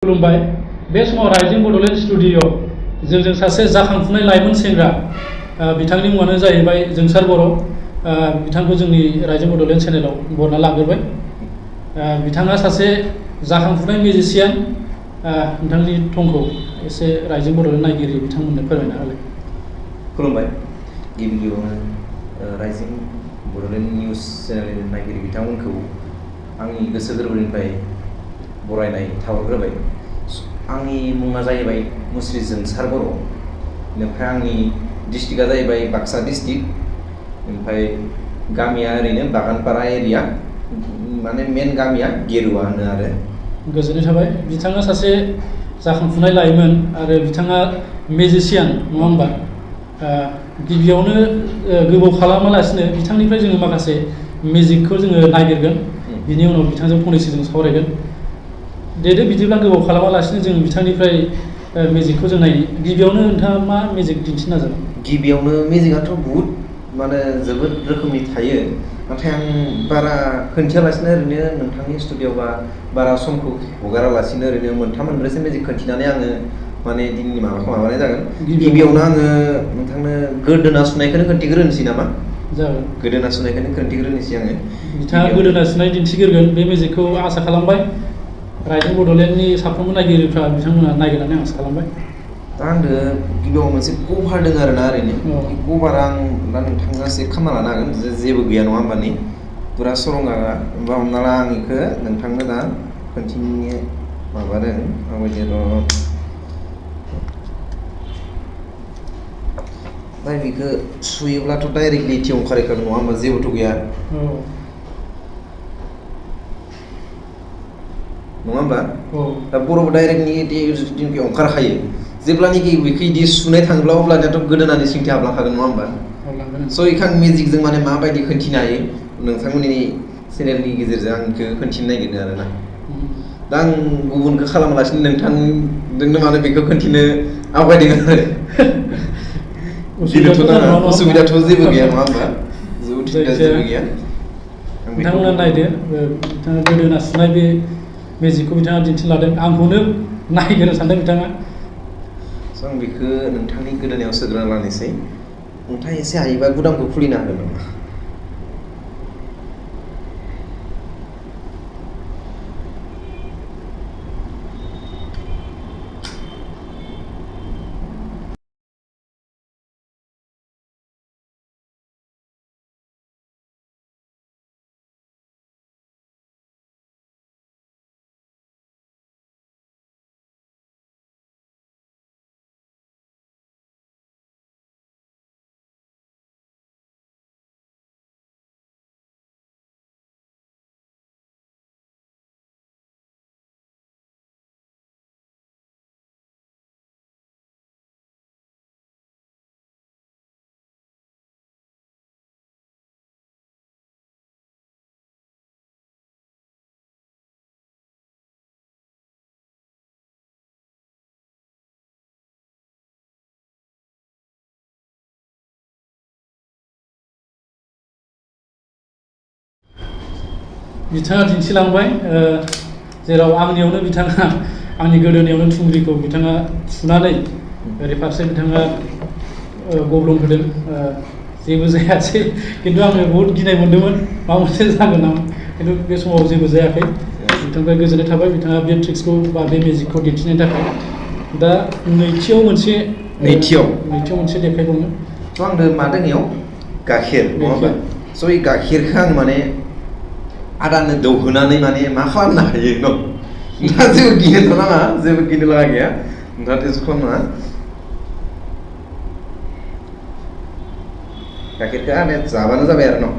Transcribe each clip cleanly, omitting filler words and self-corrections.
खुलुमबाय बे समाव रायजिं बड'लेण्ड स्टुडिअ जोंजों सासे जाखांफुनाय लाइमोन सेंग्रा बिथांनि मुङानो जाहैबाय जोंसार बर' बिथांखौ जोंनि रायजिं बड'लेण्ड चेनेलाव बरना लाग्रोबाय बिथाङा सासे जाखांफुनाय मिउजिशियान नोंथांनि थंखौ एसे रायजिं बड'लेण्ड नायगिरि बिथांमोननो फोरमायना होलाय। खुलुमबाय गिबि गिबियावनो रायजिं बड'लेण्ड निउज चेनेलनि नायगिरि बिथांमोनखौ आंनि गोसो गोरबोनिफ्राय बरायनाय थाहरग्रोबाय। आंनि मुङा जाहैबाय मुस्रि जोंसार बर'। ओमफ्राय आंनि डिस्ट्रिक्टआ जाहैबाय बाक्सा डिस्ट्रिक्ट। ओमफ्राय गामिया ओरैनो बागानपारा एरिया, माने मेन गामिया गेरुवा होनो आरो। गोजोननाय थाबाय। बिथाङा सासे जाखांफुनाय लाइमोन आरो बिथाङा मिउजिशियान नङा होमबा? गिबियावनो गोबाव खालामालासिनो बिथांनिफ्राय जोङो माखासे मिउजिकखौ जोङो नागिरगोन, बिनि उनाव बिथांजों फंनैसो जों सावरायगोन। देदो बिदिब्ला गोबाव खालामालासिनो जों बिथांनिफ्राय मिउजिकखौ जों नायनि। गिबियावनो नोंथाङा मा मिउजिक दिन्थिनो नाजागोन? गिबियावनो मिउजिकआथ' बहुद माने जोबोद रोखोमनि थायो, नाथाय आं बारा खोन्थियालासिनो ओरैनो नोंथांनि स्टुडिअ बा बारा समखौ हगारालासिनो ओरैनो मोनथाम मोनब्रैसो मिउजिक खोन्थिनानै आङो माने दिनैनि माबाखौ माबानाय जागोन। गिबियावनो आङो नोंथांनो गोदोना सुनायखौनो खोन्थिग्रोनोसै नामा? जागोन। गोदोना सुनायखौनो खोन्थिग्रोनोसै आङो। बिथाङा गोदोना सुनाय दिन्थिग्रोगोन। बे मिउजिकखौ आसा खालामबाय रायजिं बड'लेण्डनि साफ्रोमबो नायगिरिफ्रा बिथांमोना नायगोननानै आं आसा खालामबाय। दा आंनो गिबियाव मोनसे कभार दङ आरोना ओरैनो। कभारा आं दा नोंथाङा एसे खालामना लानो हागोन, जेबो गैया नङा होमबा? नै फुरा सरंगा होमबा हमना ला आं बेखौ नोंथांनो दा खोन्थिनो माबादों माबायदि र' दा बेखौ सुयोब्लाथ' डाइरेक्टलि इथिं ओंखारहैखागोन नङा होमबा? जेबोथ' गैया नङा होमबा? दा बर'बो डाइरेक्टनि ओंखारखायो। जेब्लानोखि बेखौ इदि सुनाय थाङोब्ला अब्लानियाथ' गोदोनानि सिंथि हाबलांखागोन नङा होमबा? स' बेखौ आं मिउजिकजों माने माबायदि खोन्थिनो हायो नोंथांमोननि चेनेलनि गेजेरजों आं बेखौ खोन्थिनो नागिरदों आरोना। दा आं गुबुनखौ खालामालासिनो नोंथांजोंनो माने बेखौ खोन्थिनो आवगायदों आरो। गिनोथ' नाङा, उसुबिदाथ' जेबो गैया नङा होमबा? उसुबिदा जेबो गैया। नोंथांमोना नायदो, बिथाङा गोदोना सुनाय बे मिउजिकखौ बिथाङा दिन्थिलादों, आंखौनो नायग्रोनो सानदों बिथाङा। स' आं बेखौ नोंथांनि गोदोनायाव सोग्रोना लानोसै। नोंथाङा एसे हायोबा गुदामखौ खुलिनो हागोन नामा? बिथाङा दिन्थिलांबाय, जेराव आंनियावनो बिथाङा आंनि गोदोनायावनो थुंग्रिखौ बिथाङा सुनानै ओरै फारसे बिथाङा गब्लं होदों। जेबो जायासै, खिन्थु आङो बहुद गिनाय मोन्दोंमोन माबा मोनसे जागोन नामा, खिन्थु बे समाव जेबो जायाखै। बिथांनिफ्राय गोजोननाय थाबाय, बिथाङा बे ट्रिक्सखौ बा बे मिउजिकखौ दिन्थिनायनि थाखाय। दा नैथियाव मोनसे देखायबावनो। स' आंनो मा दङ इयाव? गाइखेर नङा होमबा? स' बे गाइखेरखौ आं माने आदानो दौहोनानै माने मा खालामनो हायो न'? नोंथाङा जेबो गिनोथ' नाङा, जेबो गिनो लागा गैया। नोंथाङा टेस्ट खालामनाङा। गाइखेरखौ आदाया जाबानो जाबाय आरो न'?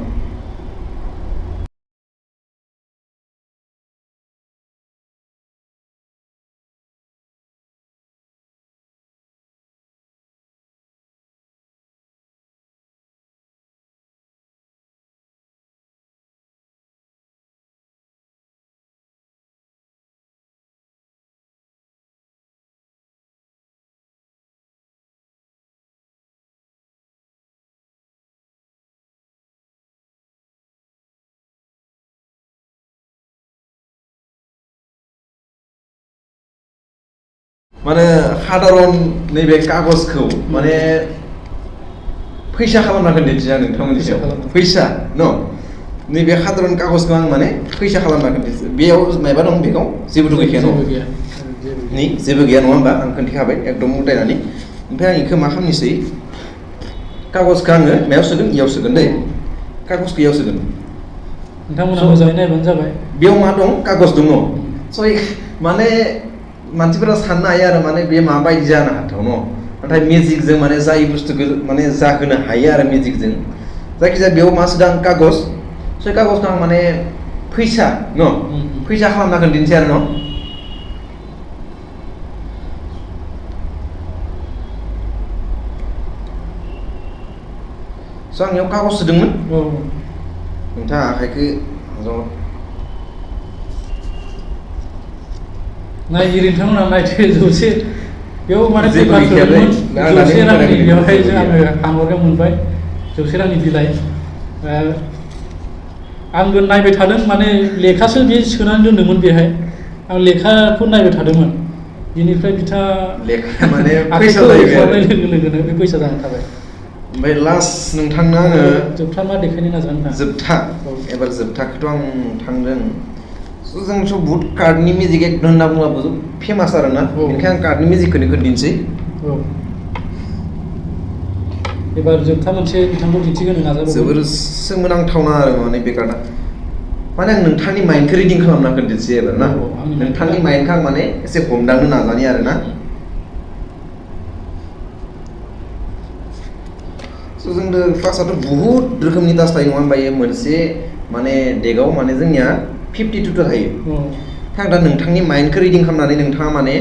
माने साधारन नैबे कागजखौ माने फैसा खालामना खोन्थिनोसै आं नोंथांमोननि सायाव फैसा न नैबे साधारन कागजखौ आं माने फैसा खालामना खोन्थिनोसै बेयाव मायबा दं बेखौ जेबोथ' गैखाया न जेबो गैया नङा होमबा आं खोन्थिखाबाय एकदम उदायनानै ओमफ्राय आं इखौ मा खालामनोसै कागजखौ आङो मायाव सोगोन इयाव सोगोन दै कागजखौ इयाव सोगोन नोंथांमोना मोजाङै नायबानो जाबाय बेयाव मा दं कागज दङ स' माने मानसिफोरा साननो हायो आरो माने बे माबायदि जानो हाथाव न नाथाय मेजिकजों माने जाय बुस्थुखौ माने जाहोनो हायो आरो मेजिकजों जायखिजाया बेयाव मा सोदों आं कागज स' कागजखौ आं माने फैसा न फैसा खालामना खोन्थिनोसै आरो न स' आं बेयाव कागज सोदोंमोन नोंथाङा आखाइखौ ज' नायगिरि नोंथांमोना नायदो जौसे बेयाव माने पेपार सोदोंमोन 100 रांनि बेवहाय आङो हानहरनो मोनबाय 100 रांनि बिलाइ आंबो नायबाय थादों माने लेखासो बे सोनानै दोन्दोंमोन बेहाय आं लेखाखौ नायबाय थादोंमोन बेनिफ्राय बिथाङा लेखा माने फैसा जाहैबाय लोगो लोगोनो बे फैसा जानानै थाबाय ओमफ्राय लास्ट नोंथांनो आङो जोबथा मा देखायनो नाजागोन नोंथां जोबथा एबार जोबथाखौथ' आं थांदों जोंथ' बुहुत कार्डनि मेजिक एकदम होनना बुङोब्ला बहुत फेमास आरो ना बेनिखायनो आं कार्डनि मेजिकखौनो खोन्थिनोसै एबार जोबथा मोनसे बिथांखौ दिन्थिहोनो नाजाबाय जोबोर सोमोनांथावना आरो माने बे कार्डआ माने आं नोंथांनि माइन्डखौ रिडिं खालामना खोन्थिनोसै एबार ना नोंथांनि माइन्डखौ आं माने एसे हमदांनो नाजानि आरो ना स' जोंनो फार्स्टआवथ' बुहुत रोखोमनि टाच थायो नङा होनबा इयो मोनसे माने डेकआव माने जोंनिया 52 टा थायो आं दा नोंथांनि माइन्डखौ रिडिं खालामनानै नोंथाङा माने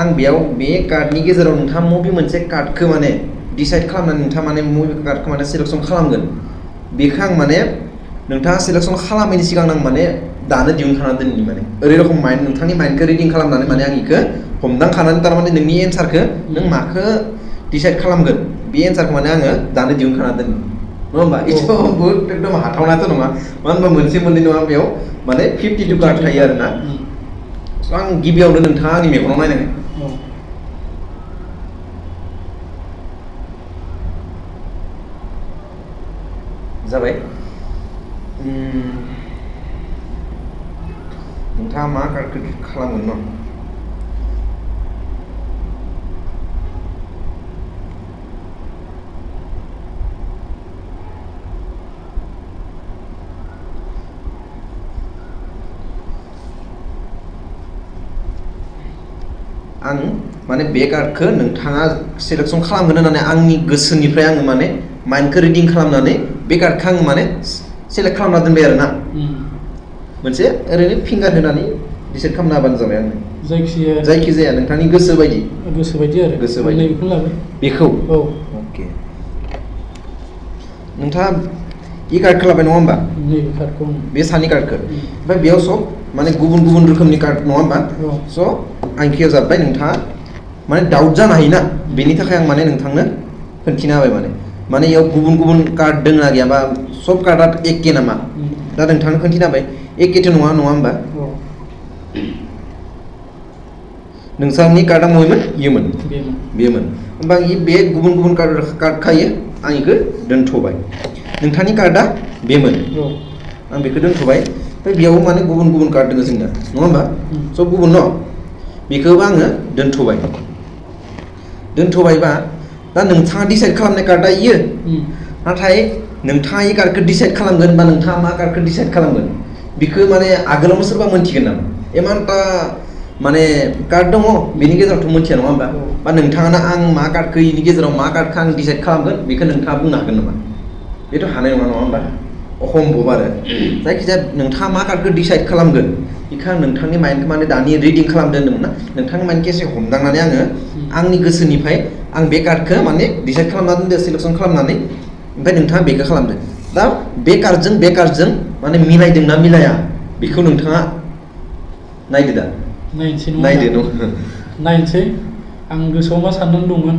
आं बेयाव बे कार्डनि गेजेराव नोंथाङा मबे मोनसे कार्डखौ माने डिसाइड खालामनानै नोंथाङा माने मबे कार्डखौ माने सिलेक्सन खालामगोन बेखौ आं माने नोंथाङा सिलेक्सन खालामैनि सिगां आं माने दानो दिहुनखाना दोननि माने ओरै रखम माइन्ड नोंथांनि माइन्डखौ रिडिं खालामनानै माने आं इखौ हमदांखानानै थारमाने नोंनि एन्सारखौ नों माखौ डिसाइड खालामगोन बे एन्सारखौ माने आङो दानो दिहुनखाना दोननि नङा होमबा इथ' बहुत एकदम हाथावनाथ' नङा मानो होनबा मोनसे मोननै नङा बेयाव माने 52 कार्ड थायो आरो ना स' आं गिबियावनो नोंथाङा आंनि मेगनाव नायनांगोन जाबाय नोंथाङा मा कार्डखौ खालामगोन न आं माने बे कार्डखौ नोंथाङा सिलेक्सन खालामगोन होननानै आंनि गोसोनिफ्राय आङो माने माइन्डखौ रिडिं खालामनानै बे कार्डखौ आङो माने सेलेक्ट खालामना दोनबाय आरो ना मोनसे ओरैनो फिंगार होनानै डिसाइड खालामना होबानो जाबाय आंनो जायखिजाया नोंथांनि गोसो बायदि आरो गोसो बायदि बेखौ अके नोंथाङा इ कार्डखौ लाबाय नङा होमबा बे सानि कार्डखौ ओमफ्राय बेयाव सब माने गुबुन गुबुन रोखोमनि कार्ड नङा होमबा स' आं खेयाव जाब्बाय नोंथाङा माने डाउट जानो हायोना बेनि थाखाय आं माने नोंथांनो खोन्थिना होबाय माने इयाव गुबुन गुबुन कार्ड दङ ना गैयाबा सब कार्डआ एखे नामा दा नोंथांनो खोन्थिना होबाय एखेथ' नङा होमबा नोंसानि कार्डआ बबेमोन इयोमोन बेमोन होमबा बे गुबुन गुबुन कार्ड खायो आं इखौ दोनथ'बाय नोंथांनि कार्डआ बेमोन आं बेखौ दोनथ'बाय ओमफ्राय बेयाव माने गुबुन गुबुन कार्ड दङ जोंना नङा होमबा सब गुबुन न बेखौबो आङो दोनथ'बायबा दा नोंथाङा डिसाइड खालामनाय कार्डआ इयो नाथाय नोंथाङा इ कार्डखौ डिसाइड खालामगोन बा नोंथाङा मा कार्डखौ डिसाइड खालामगोन बेखौ माने आगोलावनो सोरबा मोनथिगोन नामा इमानटा माने कार्ड दङ बेनि गेजेरावथ' मोनथिया नङा होमबा बा नोंथाङानो आं मा कार्डखौ इनि गेजेराव मा कार्डखौ आं डिसाइड खालामगोन बेखौ नोंथाङा बुंनो हागोन नामा बेथ' हानाय नङा होमबा असम्भब आरो जायखिजाया नोंथाङा मा कार्डखौ डिसाइड खालामगोन बेखौ आं नोंथांनि माइन्डखौ माने दानि रिडिं खालामदों होन्दोंमोन ना नोंथांनि माइन्डखौ एसे हमदांनानै आङो आंनि गोसोनिफ्राय आं बे कार्डखौ माने डिसाइड खालामना दोनदो सिलेक्सन खालामनानै ओमफ्राय नोंथाङा बेखौ खालामदो दा बे कार्डजों माने मिलायदोंना मिलाया बेखौ नोंथाङा नायदो दा नायनोसै आं गोसोआव मा साननानै दंमोन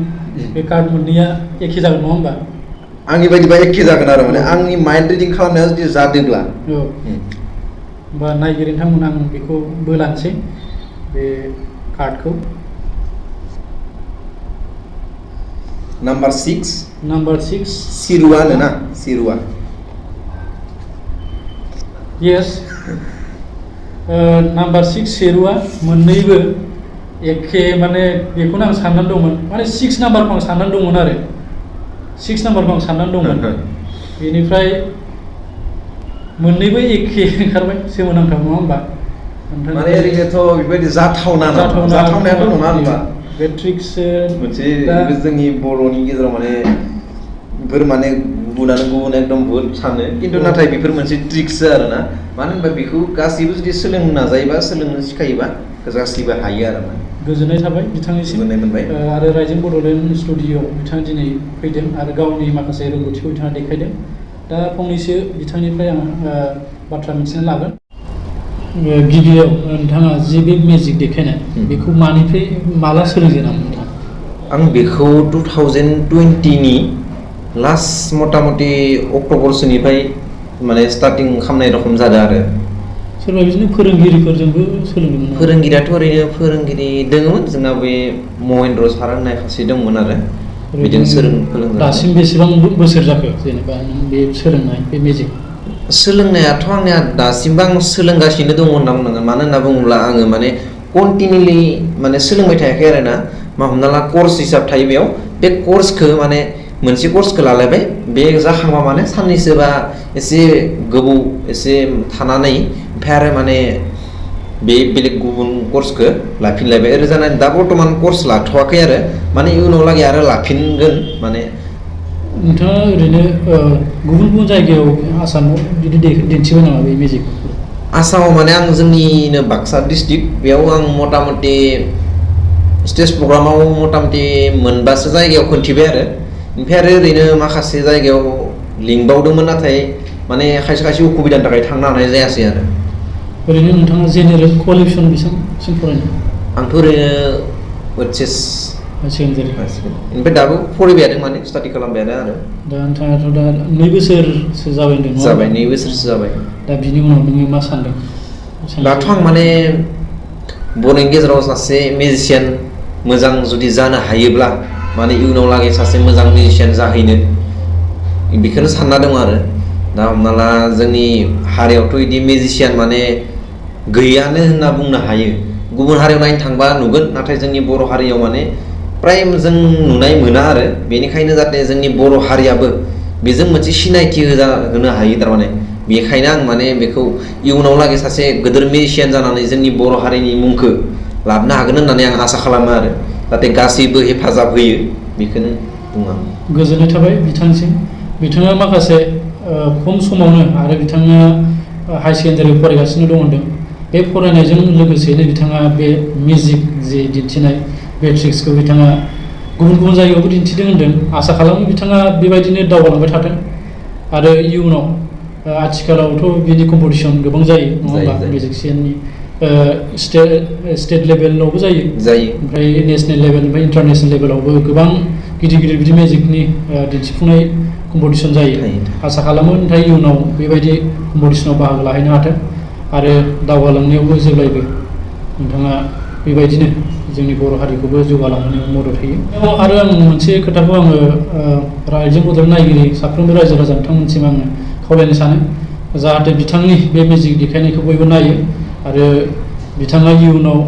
बे कार्ड मोननैया एखे जागोन नङा होमबा आंनि बायदिबा एखे जागोन आरो माने आंनि माइन्ड रिडिं खालामनाया जुदि जादोंब्ला होमबा नायगिरि नोंथांमोन आं बेखौ बोलानोसै बे कार्डखौ Number 6 Number 6 Sirua ना Sirua Yes Number 6 Sirua मोननैबो एखे माने बेखौनो आं साननानै दंमोन माने 6 नाम्बारखौ आं साननानै दंमोन आरो 6 नाम्बारखौ आं साननानै दंमोन बेनिफ्राय मोननैबो एखे ओंखारबाय सोमोनांथाव नङा होमबा माने ओरैनोथ' बेबायदि जाथावनायाथ' नङा होनबा बे ट्रिक्स मोनसे जोंनि बर'नि गेजेराव माने बेफोर माने गुबुन एकदम बहुत सानो किन्तु नाथाय बेफोर मोनसे ट्रिक्स आरो ना मानो होनबा बेखौ गासैबो जुदि सोलोंनो नाजायोबा सोलोंनो सिखायोबा गासैबो हायो आरो ना गोजोननाय थाबाय बिथांनिसिम गोजोननाय मोनबाय आरो रायजों बड'लेण्ड स्टुडिय'आव बिथाङा दिनै फैदों आरो गावनि माखासे रोंगौथिखौ बिथाङा देखायदों दा फंनैसो बिथांनिफ्राय आं बाथ्रा मिथिनो लागोन गिबियाव नोंथाङा जे बे मेजिक देखायनाय बेखौ मानिफ्राय माला सोलोंजेनामोन नोंथाङा आं बेखौ 2020 नि लास्ट मथा-मथि अक्ट'बरसोनिफ्राय माने स्टार्टिं खालामनाय रखम जादों आरो सोरबा बिदिनो फोरोंगिरिफोरजोंबो सोलोंदोंमोन फोरोंगिरियाथ' ओरैनो फोरोंगिरि दङमोन जोंना बे महेन्द्र सार होननाय सासे दंमोन आरो बिदिनो फोरोंग्रा दासिम बेसेबां बोसोर जाखो जेनेबा बे सोलोंनाय बे मेजिक सोलोंनायाथ' आंनिया दासिमबो आं सोलोंगासिनो दङ होनना बुंनांगोन मानो होनना बुङोब्ला आङो माने कन्टिनिउलि माने सोलोंबाय थायाखै आरो ना हमना ला कर्स हिसाब थायो बेयाव बे कर्सखौ माने मोनसे कर्सखौ लालायबाय बे जाखांबा माने साननैसो बा एसे गोबाव एसे थानानै ओमफ्राय आरो माने बे बेलेग गुबुन कर्सखौ लाफिनलायबाय ओरै जानानै दा बर्थमान कर्स लाथ'वाखै आरो माने इयुनाव लागै आरो लाफिनगोन माने नोंथाङा ओरैनो गुबुन गुबुन जायगायाव आसामाव बिदि दिन्थिबाय नामा बे मेजिक आसामाव माने आं जोंनिनो बाक्सा डिस्ट्रिक्ट बेयाव आं मथा-मथि स्टेज प्रग्रामाव मथा-मथि मोनबासो जायगायाव खिन्थिबाय आरो ओमफ्राय आरो ओरैनो माखासे जायगायाव लिंबावदोंमोन नाथाय माने खायसे खायसे उसुबिदानि थाखाय थांनो हानाय जायासै आरो ओरैनो नोंथाङा जेनेरेल कुवालिफिकेसन बेसेबांसिम फरायनाय आंथ' ओरैनो HS सेकेन्डारि ओमफ्राय दाबो फरायबाय थादों माने स्टाडि खालामबायानो आरो दा नोंथाङाथ' दा 2 बोसोरसो जाबाय होनदों जाबाय 2 बोसोरसो जाबाय दा बिनि उनाव नोङो मा सानदों दाथ' आं माने बर'नि गेजेराव सासे मिउजिशियान मोजां जुदि जानो हायोब्ला माने इयुनाव लागै सासे मोजां मिउजिशियान जाहैनो बेखौनो सानना दं आरो दा हमना ला जोंनि हारियावथ' बिदि मिउजिशियान माने गैयानो होनना बुंनो हायो गुबुन हारियाव नायनो थांबा नुगोन नाथाय जोंनि बर' हारियाव माने प्राय जों नुनाय मोना आरो बेनिखायनो जाहाथे जोंनि बर' हारियाबो बेजों मोनसे सिनायथि होनो हायो थारमाने बेखायनो आं माने बेखौ इयुनाव लागै सासे गोदोर मिउजिशियान जानानै जोंनि बर' हारिनि मुंखौ लाबोनो हागोन होननानै आं आसा खालामो आरो जाहाथे गासैबो हेफाजाब होयो बेखौनो बुङो गोजोननाय थाबाय बिथांसिम बिथाङा माखासे खम समावनो आरो बिथाङा हाई सेकेन्डारि फरायगासिनो दं होनदों बे फरायनायजों लोगोसेनो बिथाङा बे मिउजिक जे दिन्थिनाय बे ट्रिक्सखौ बिथाङा गुबुन गुबुन जायगायावबो दिन्थिदों होनदों आसा खालामो बिथाङा बेबायदिनो दावगालांबाय थाथों आरो इयुनाव आथिखालावथ' बिनि कम्पिटिसन गोबां जायो नङा होमबा मिउजिशियाननि स्टेट लेभेलावबो जायो ओमफ्राय नेसनेल लेभेल ओमफ्राय इन्टारनेसनेल लेभेलावबो गोबां गिदिर गिदिर बिदि मिउजिकनि दिन्थिफुंनाय कम्पिटिसन जायो आसा खालामो नाथाय इयुनाव बेबायदि कम्पिटिसनाव बाहागो लाहैनो हाथों आरो दावगालांनायावबो जेब्लायबो नोंथाङा बेबायदिनो जोंनि बर' हारिखौबो जौगालांनायाव मदद होयो आरो आं मोनसे खोथाखौ आङो रायजो बड'लेण्ड नायगिरि साफ्रोमबो रायजो राजा बिथांमोनसिम आङो खावलायनो सानो जाहाथे बिथांनि बे मिउजिक देखायनायखौ बयबो नायो आरो बिथाङा इयुनाव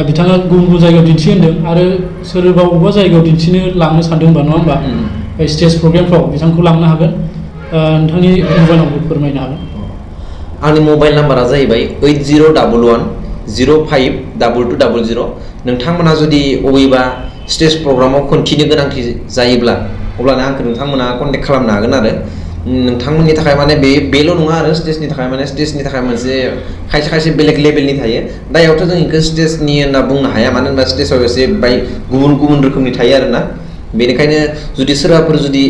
बिथाङा गुबुन गुबुन जायगायाव दिन्थियो होनदों आरो सोरबा बबेबा जायगायाव दिन्थिनो लांनो सानदों होनबा नङा होमबा स्टेज प्रग्रामफ्राव बिथांखौ लांनो हागोन नोंथांनि मबाइल नाम्बारखौ फोरमायनो हागोन आंनि मबाइल नाम्बारा जाहैबाय 8011052200 नोंथांमोना जुदि बबेबा स्टेज प्रग्रामाव खिन्थिनो गोनांथि जायोब्ला अब्लानो आंखौ नोंथांमोना कन्टेक्ट खालामनो हागोन आरो नोंथांमोननि थाखाय माने बेल' नङा आरो स्टेजनि थाखाय माने स्टेजनि थाखाय मोनसे खायसे खायसे बेलेग लेभेलनि थायो दा बेयावथ' जों बेखौ स्टेजनि होनना बुंनो हाया मानो होनबा स्टेजाव एसे गुबुन गुबुन रोखोमनि थायो आरोना बेनिखायनो जुदि सोरबाफोर जुदि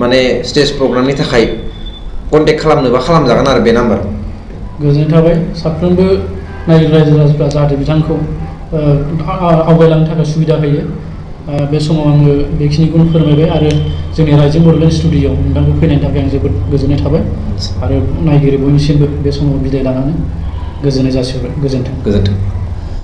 माने स्टेज प्रग्रामनि थाखाय कन्टेक्ट खालामनोबा खालामजागोन आरो बे नाम्बार गोजोननाय थाबाय साफ्रोमबो नायगिरि रायजो राजाफ्रा जाहाथे बिथांखौ आवगायलांनो थाखाय सुबिदा होयो बे समाव आङो बेखिनिखौनो फोरमायबाय आरो जोंनि रायजो बड'लेण्ड स्टुडिय'आव नोंथांखौ फैनायनि थाखाय आं जोबोद गोजोननाय थाबाय आरो नायगिरि बयनिसिमबो बे समाव बिदाय लानानै गोजोननाय जासिहरबाय गोजोन्थों